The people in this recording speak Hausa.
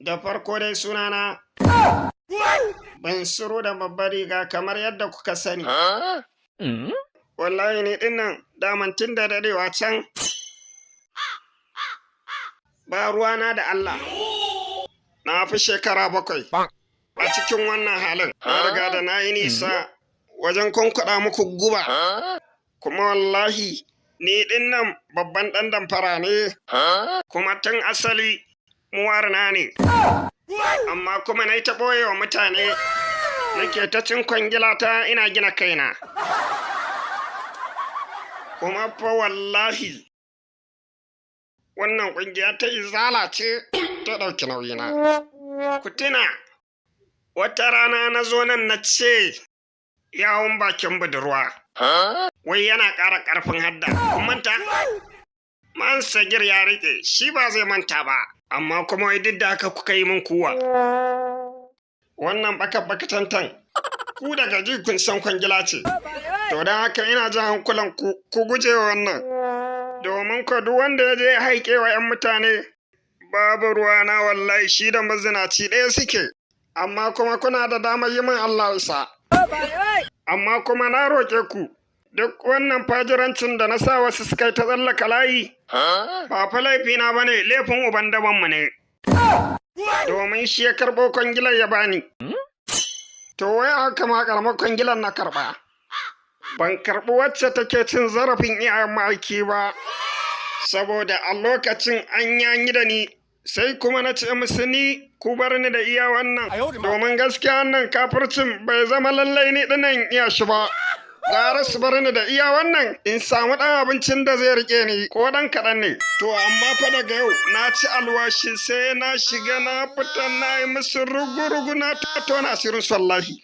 Da farko dai sunana Bansuru da babbar riga, kamar yadda kuka sani. Wallahi ni dinnan daman tun da dadewa can ba ruwana da Allah. Na fi shekara 7 a cikin wannan halin. Na riga da na yi nisa wajen kwankwaɗa muku guba. Kuma wallahi ni dinnan babban ɗan damfara ne. Kuma tun asali muwarna ne. Amma kuma na yi ta ɓoye wa mutane, nake ta cin kwangila ta ina gina kaina. Kuma fa wallahi wannan ƙungiya ta Izala ce ta ɗauki nauyina. Ku tuna wata rana na zo nan na ce yawon bakin budurwa wai yana ƙara ƙarfin hadda. Kun manta? Man Sagir ya riƙe, shi ba zai manta ba. Amma kuma wai duk da haka kuka yi min kuwa. Wannan baka bakatantan ku daga ji kun san kwangila ce. To don haka ina jan hankulan ku, ku guje wa wannan. Domin ko duk wanda ya je ya haike wa 'yan mutane, babu ruwana, wallahi shi da mazinaci ɗaya suke. Amma kuma kuna da damar yi min Allah isa. Amma kuma na roƙe ku, duk wannan fajirancin da na sa wasu suka yi ta tsallaka layi, ba fa laifina ba ne, laifin uban dabanmu ne. Domin shi ya karɓo kwangilar ya bani. To wai haka ma ƙaramar kwangilar na karɓa. Ban karɓi wacce take cin zarafin iyayen ma'aiki ba. Saboda a lokacin an yanyi da ni, sai kuma na ce musu ni ku bar ni da iya wannan. Domin gaskiya wannan kafircin bai zama lallai ni dinnan iya shi ba. Gara su bar ni da iya wannan in samu ɗan abincin da zai riƙe ni ko ɗan kaɗan ne. To amma fa daga yau na ci alwashi sai na shiga na fita na yi musu rugu-rugu, na tona asirin su wallahi.